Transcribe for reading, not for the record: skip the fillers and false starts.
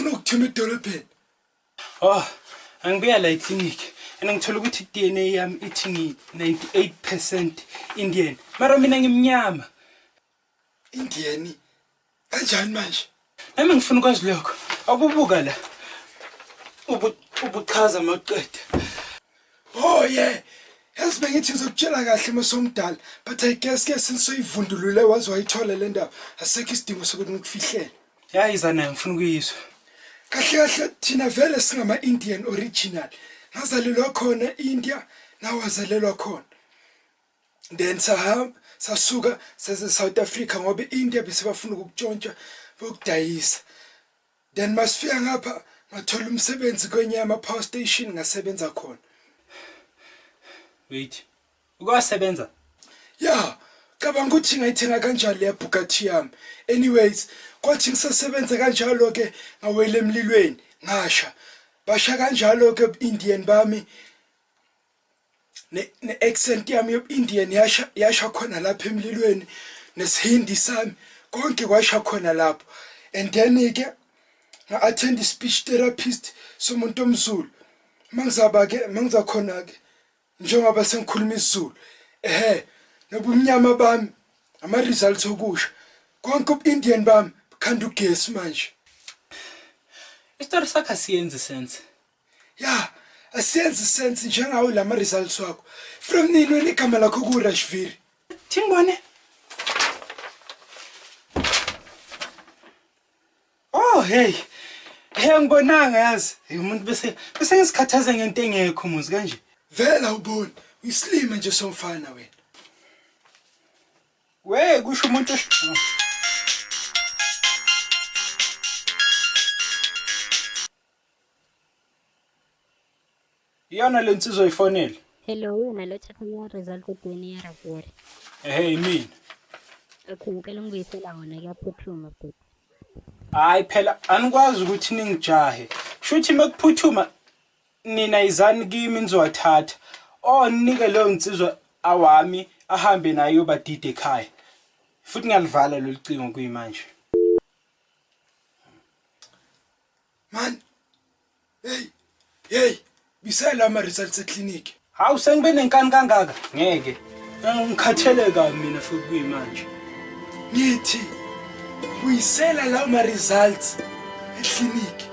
Ufuna ukuthuma edolobheni. Oh, angibuya la eclinic and ngithola ukuthi i-DNA yami ithi ngi-98% Indian. Mara mina ngimnyama. Indian kanjani manje? Nami ngifuna ukwazi lokho. Akubuka la. Ubu ubuchaza mawuqeda. Oh yeah. Yazi bengithi ngizokutshela kahle uma somdala but I guess ke since soyivundulule waze wayithola le ndaba asekho isidingo sokuthi ngikufihlele. Yayiza nayo ngifuna ukuyizwa. Kahle kahle thina vele singama Indian original. Ngazalelwa khona India nawe wazalelwa khona. Then sahamba sasuka sase South Africa ngoba i-India bese bafuna ukukutshontsha bokudayisa. Then masifika ngapha ngathola umsebenzi kwenye yama power station ngasebenza khona. Wait. Ukwasebenza? Ya, cabanga ukuthi ngayithenga kanjani leya Bugatti yami. Anyways, kwathi ngisasebenza kanjalo ke ngawela emlilweni ngasha. Basha kanjalo ke Indian bami ne-accent yami yobu-Indian yasha yasha khona lapha emlilweni nesihindi sami konke kwasha khona lapho and then-ke nga-attend i-speech therapist somuntu omZulu mangizaba-ke mangizakhona-ke njengoba sengikhuluma isiZulu ehhe nobumnyama bami ama-results okusha konke ubu-Indian bami bukhanda ugesi manje. Isitori sakho asiyenzi sense. Ya, asiyenzi sense njengawo lama results wakho. From nini wena igama lakho ku Rashviri? Thingibone. Oh hey. Hey ngibonanga yazi. Hey umuntu bese bese ngisikhathaza ngento engekho muzi kanje. Vela uboni, uyisilima nje somfana wena. We kusho umuntu Iyona le nsizwa oyifonele. Hello, wena lo thatha ama-result edweni yeRaveri. Ehhe yimina. Okay, ngicela ungibuyisela wona kuyaphuthuma bhuti. Hayi phela anikwazi ukuthi ningijahe. Shuthi mekuphuthuma nina izani kimi nizowathatha. Oh ninike leyo nsizwa awami ahambe naye yobadida ekhaya. Futhi ngiyalivala lolu cingo kuyimanje. Man, hey, hey, bisela ama results eclinic. Hawu sengibe nenkani kangaka? Ngeke. Ngikhathele kabi mina futhi kuyimanje. Ngithi buyisela lawo ma results eclinic.